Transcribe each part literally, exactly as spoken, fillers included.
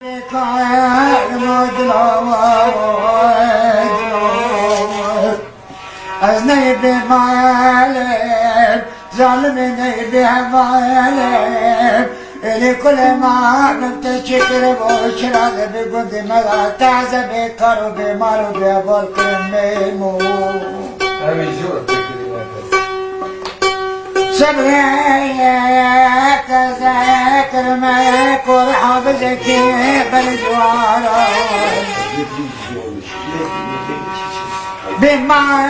Ez neyê bê malê, zalimê neyê bê hevalê. Êlê kulê ma min te çi kiribû, çira de bi gundê me de taze bê kar û bê mal û bê heval kirin bê mû. Ew ê jor fikirî neke. Sebrê teze kirme kor hafizekî ber dîwara. Bê mal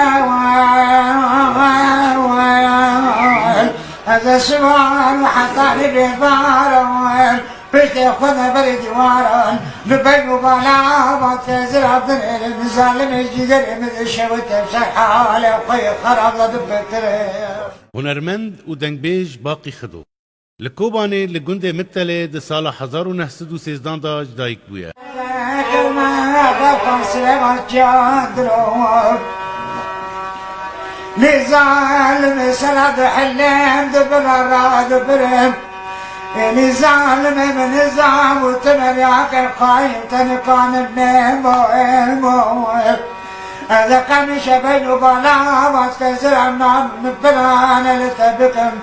ez ê siwan û hetanî bê baran. Piştê xwe de berê dîwaran, li beyn û bala vat ke zira binêrin, zalimê cîgerê min ê şewitê ser halê xwe yê xerab de dipitire. Hunermend û dengbêj Baqî Xido. Li Kobanê li gundê Miktelê di sala hezar û neh sed û sêzdan de ji dayik bûye. Lê zalimê sera dihilem, dibira radibirim. Ê nîzanimê min nizam û temeryakê xayîn te nikanim nêmo êmo. Ez ê qemîşe beyn û bala vat ke zira nam min pirane li te bikim.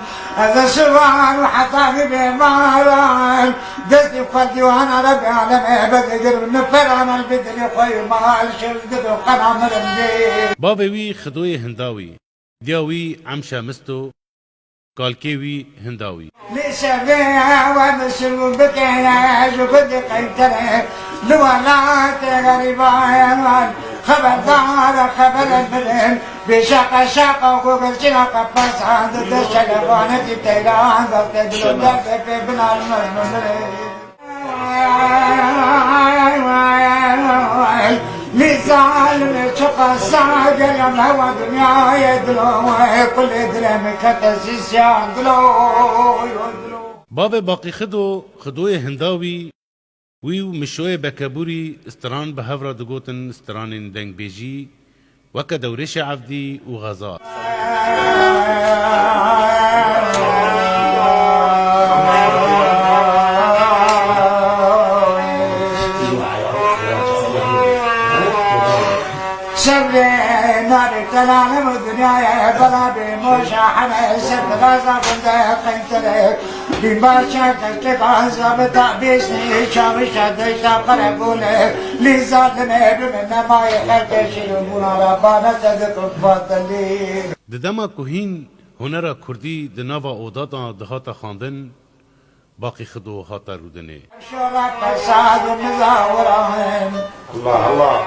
Ez ê siwan û hetanî bê maran. Destî xwe dîwana Rebê alemê bedigirim. Min pirane li bê dilê xwe yê mal şev dibe qena mirim dê. Bavê wî Xidoyê Hindawî. Diya wî Emşe Misto, kalkê wî Hindawî. Li şevê we min şiv bikene ji gundê Qeytere, li welatê gerîbayan, xeberdar e xebere mirin, bê şaqa şaqa ku girçina qepesan, di şelevanetî teyran, destê dilo derdê pê binal mirin. Lê zalimê çiqas sagelem hewa dinyayê dilo, kulê dilê min kete sîsyan dilo, dilo. Bavê Baqî Xido, Xidoyê Hindawî, wî û Mişoyê Bekebûrî stran bi hev re digotin stranên dengbêjî, weke Dewrêşê Evdî û Xeza. Sebrê narê telalem û dinyayê bela bê moşa heme ser raza binde qeytere. Bînbaş çar tevkê bazda bi tabîsnî çawişa deşta qerebûle. Lî zalimê bi min nemayê her keşî bûna ra bane te dikin batilî. Di dema ku hîn hunera kurdî di nava oda de dihate xwendin, Baqî Xido hate rûdinê. Şola pesad û mizawiran. Allah, Allah.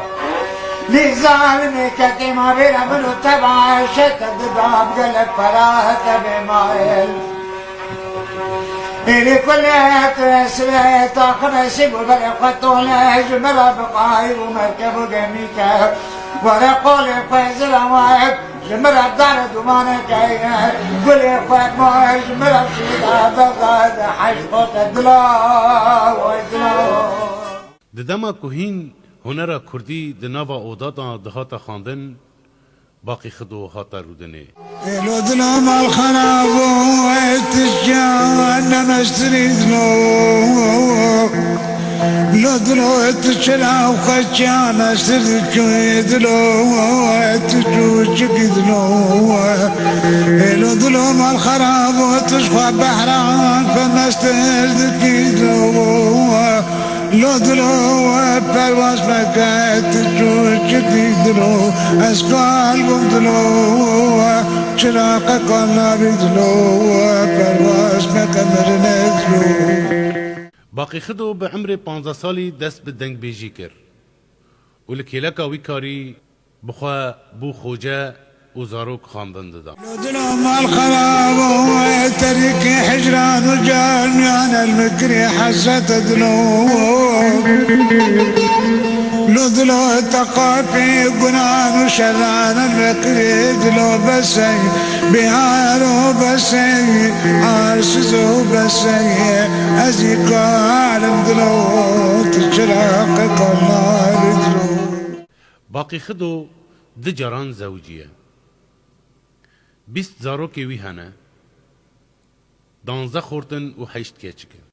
Lî zalimê ketê ma vêre min û te başe te didam gelek para te bê mail. Êlê kulê tu esrê taxine sîb û berê xwe tole ji min re biqayî û merkeb û gemî ke were qolê xwe zira we. Ji min re dare dumaneke ye, gulê xwe ma ji min re şîda bexda de heş xote dila, way dila. Di dema ku hîn hunera kurdî di nava oda de dihate xwendin, Baqî Xido hate rûdinê. Ê lo dilo mal xerabo, ê tiştiya nemestirî dilo. Lo dilo tu çira xwe çiya mestir dikî dilo, tu çûçikî dilo. Ê lo dilo mal xerabo, tu ji xwe behran xwe mestir dikî dilo. Lo dilo perwas meke, tu çûçikî dilo. Ez kal bûm dilo, çira qe kal nabî dilo. Perwas meke mirinek dilo. Baqî Xido bi emrê panzdeh salî dest bi dengbêjî kir û li kêleka wî karî bi xwe bû xoce û zarok xwendin dida. Lo dilo mal xerabo, terîkê hicran û camiyan el mikrê hesret dilo. Lo dilo teqapê gunan û şeran el mikrê dilo besey. Biharo besey, arsizo besey, ez î kalim dilo, tu çira qe kalnarî dilo. Baqî Xido di caran zewiciye. Bîst zarokê wî hene, danzdeh xortin û heşt keçik in.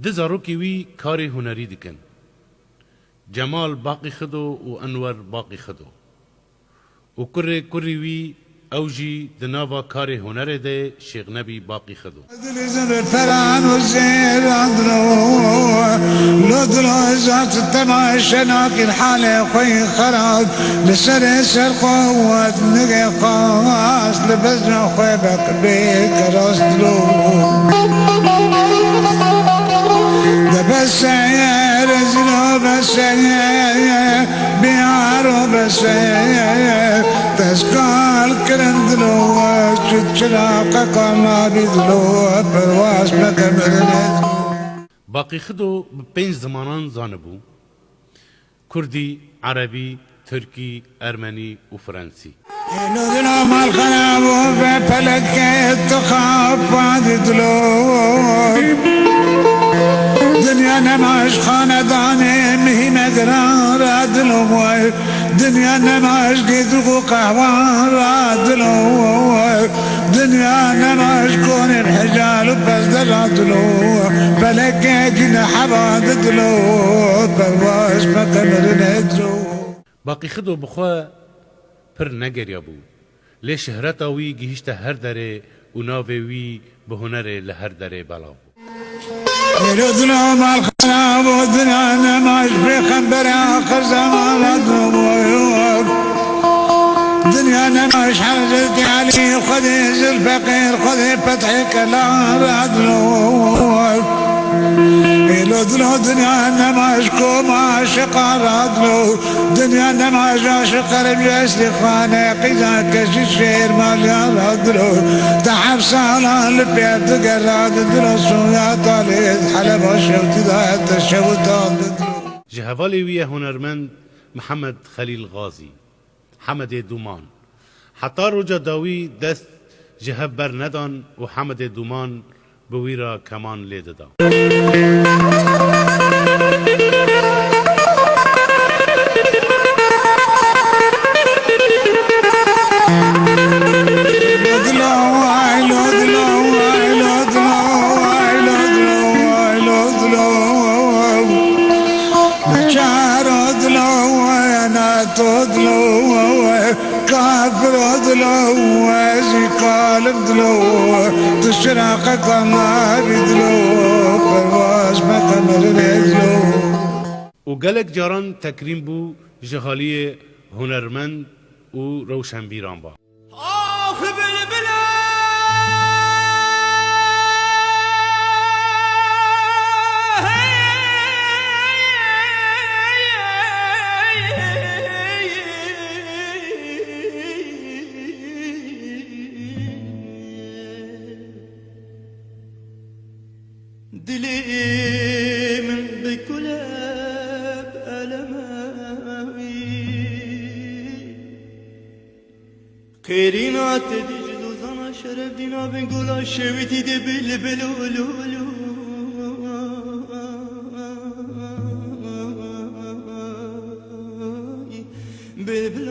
Du zarokê wî karê hunerî dikin. Cemal Baqî Xido û Enwer Baqî Xido. Û kurê kurî wî ew jî di nava karê hunerê de Şêxnebî Baqî Xido. Dilîzin bi feran û zêran dilo, lo dilo zat temaşe nakir halê xwe yî xerab. Li serê ser xwe wet nigê xas, li bezna xwe beqibê keras dilo. De beseye, rezilo beseye, biyaro beseye, tezkar kirin dilo, çi çira qeqa nabî dilo, perwas meke mirinê. Baqî Xido bi pênc zimanan zanibû. Kurdî, erebî, tirkî, ermenî û frensî. Êlo dilo mal xerab û be pelekê tu xapa didilo. Dinya nema ji xanedanê mihîme giran re dilo. Dinya nema ji gêdrûk û qehwan re dilo. Dinya nema ji konên hecal û pezde re dilo. Pelekê dîne heba didilo. Perwas me qemirinê dilo. Baqî Xido bi xwe pir negeriyabû. Lê şihreta wî gihîşte her derê û navê wî bi hunerê li her derê belav bû. Êro dilo mal xerab û dinya nema ji pêxembera axir zemana dûr. Dinya nema ji Hezretî Elî Xwedê Zilfeqîr Xwedê Fethê Kelan re dilo. Êlo dilo dinya nema ji koma aşiqan re dilo. Dinya nema ji aşiq Erebî Eslîxane, qîza keşî şêr maliyan re dilo. Di heft salan li pêv digera di dilo soya talê di Heleba şewtî de te şewitan di dilo. Ji hevalê wî ye hunermend Mihemed Xelîl Gazî, Hemedê Dûman. Heta roja dawî dest ji hev ber nedan û Hemedê Dûman bi wî re keman lê dida. Kafir dilo, ez jî kalim dilo, tu şiraqeka me bî dilo, perwas me qemirê dilo. Û gelek caran tekrîm bû ji haliyê hunermend û rewşenbîran ba. Ax bilbilo. Dilê min bikule bi elemê. Qêrîna te dî ji dozana şeref dîna bin gola şewitî de bilbil û lûlû. Bilbil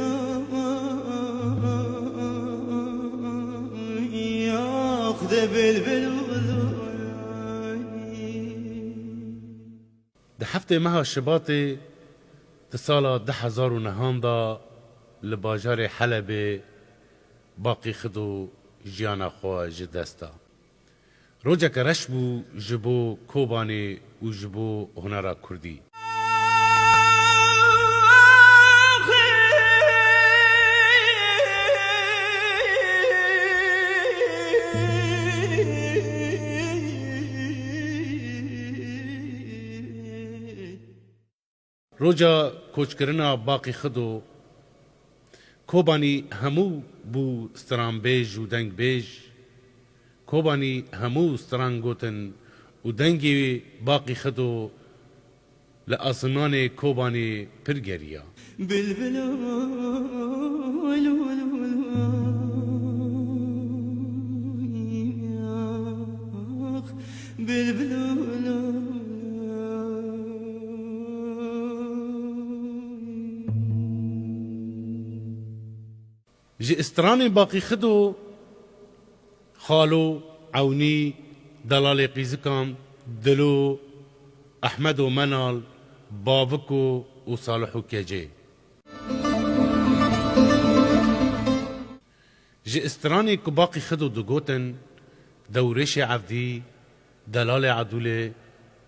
ax de bilbil û lûlû. Di heftê meha Şibatê di sala du hezar û nehan de li bajarê Helebê Baqî Xido jiyana xwe ji dest da. Rojeke reş bû ji bo Kobanê û ji bo hunera kurdî. Roja koçkirina Baqî Xido, Kobanî hemû bû stranbêj û dengbêj. Kobanî hemû stran gotin û dengê Baqî Xido li asimanê Kobanê pir geriya. Bilbil, bilbil. Ji stranên Baqî Xido, Xalo, Ewnî, Delalê Qîzikan, Dilo, Ehmedo Menal, Baviko û Saliho Kecê. Ji stranê ku Baqî Xido digotin, Dewrêşê Evdî, Delalê Edûlê,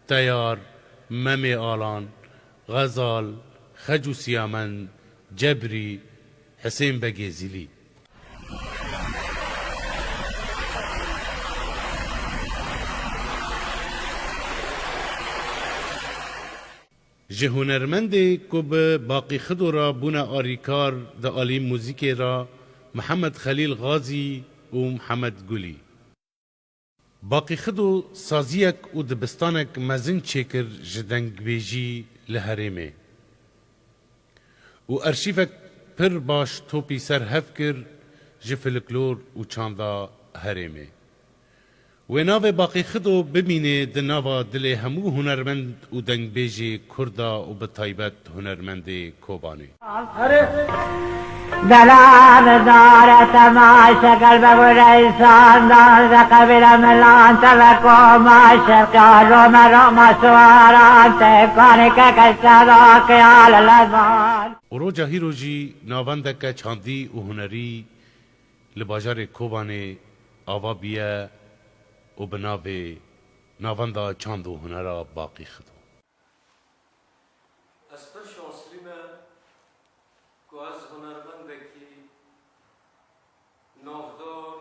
Teyar, Memê Alan, Xezal, Xec û Siyamend, Cebrî, Hisên Begê Zîlî. Ji hunermendê ku bi Baqî Xido re bûne arîkar di alî muzîkê re Mihemed Xelîl Xazî û Mihemed Gulî. Baqî Xido saziyek û dibistanek mezin çêkir ji dengbêjî li herêmê û arşîvek pir baş topî ser hev kir ji filiklor û çanda herêmê. Wê navê Baqî Xido bimîne di nava dilê hemû hunermend û dengbêjê Kurda û bi taybet hunermendê Kobanê. Delal dare temaşe gel be gure insan dan ze qebile milan te ve koma şevka rome roma suaran te kani ke ke sera kiyal levan. Û roja hîro jî navendeke çandî û hunerî li bajarê Kobanê ava bûye û bi navê Navenda Çand û Hunera Baqî Xido. Ez pir şanslî me ku ez hunermendekî navdar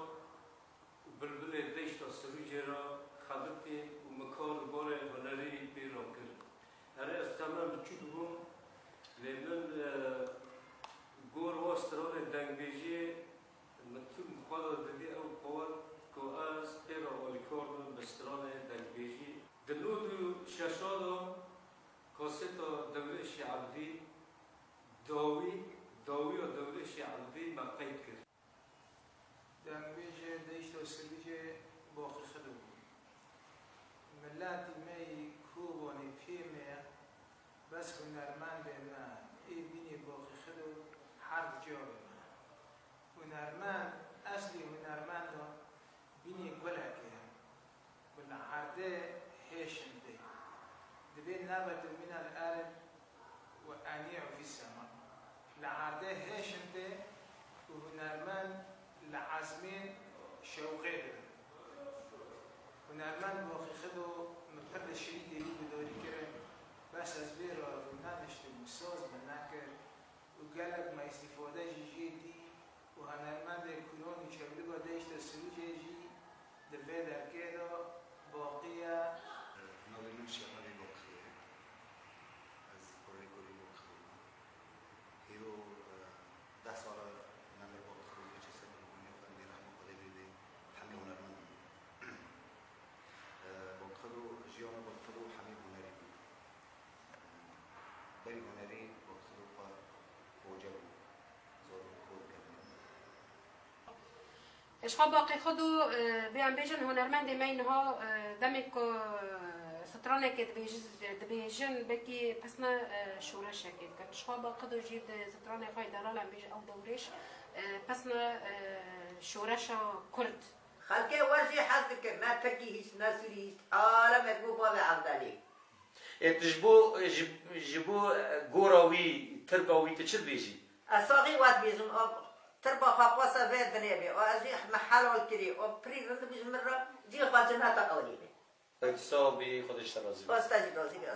û bilbilê deşta Sirûcê re xebitîm û min kar û barê hunerî pê re kir. Erê, ez temel biçûk bûm, lê min, e, gor wa stranê dengbêjiyê min tim xwe de didî ew qewet ku ez pê re alîkar bim bi stranê dengbêjî. Di nod û şeşa de kaseta Dewrêşê Evdî, dawî, dawiya Dewrêşê Evdî me qeyd kir. Dengbêjê deşta Sirûcê Baqî Xido bû. Miletî me yî Kobanê pê me ye, bes hunermendê me ê bînê Baqî Xido her di ciyabê me ne. Hunermend, eslî hunermenda bînê gulekê ye. Ku li erdê hêşin tê. Dibê nebetu minel erd ve enî'u fis sema. Li erdê hêşin tê û hunermend li ezmên şewqê dibe. Hunermend Baqî Xido min pir li şirîtê wî guhdarî kirin, bes ez vê re rûneniştim û saz min nekir û gelek me îstîfade jî jê dî û hunermendê Kuran û Çewlîga Deşta Sirûcê jî di vê derkê de baqî ye. Navê min Şehmedê Baqî ye. Ez kurê kurê Baqî me. Hîro, e, deh sal e memê Baqî me çê ser bi bûnê xwe em bêrehma Xwedê bê bê hemî hunermend bû. E, Baqî jiyana Baqî hemî hunerî bû. Berî hunerî Baqî xwe xoce bû. Zor bû xwe dikevin. Ji xwe Baqî Xido, e, bê em bêjin hunermendê me yî niha, e, demê ku, e, stranekê dibêjin, dibêjin, belkî pisne, e, şoreşekê dikin. Ji xwe Baqî Xido jî di stranê xwe yî delal em bêjin ew dewrêş, e, pisne, e, şoreşa Kurd. Xelkê we jî hez dikin, ne Tirkî hîs, ne Sûrî hîs, alemek bû bavê Evdalê. Ê, tu ji bo, ji, ji bo, e, gora wî, tirba wî tu çi dibêjî? Ez saxî we dibêjim, o tirba xwe xwesa vê dinê bê, o ez jî me helal kirî, o pirî rind bû ji min re, cî xwe cineta ewlî bê. Sax bî, Xwedê ji te razî be. Xwesta jî razî be.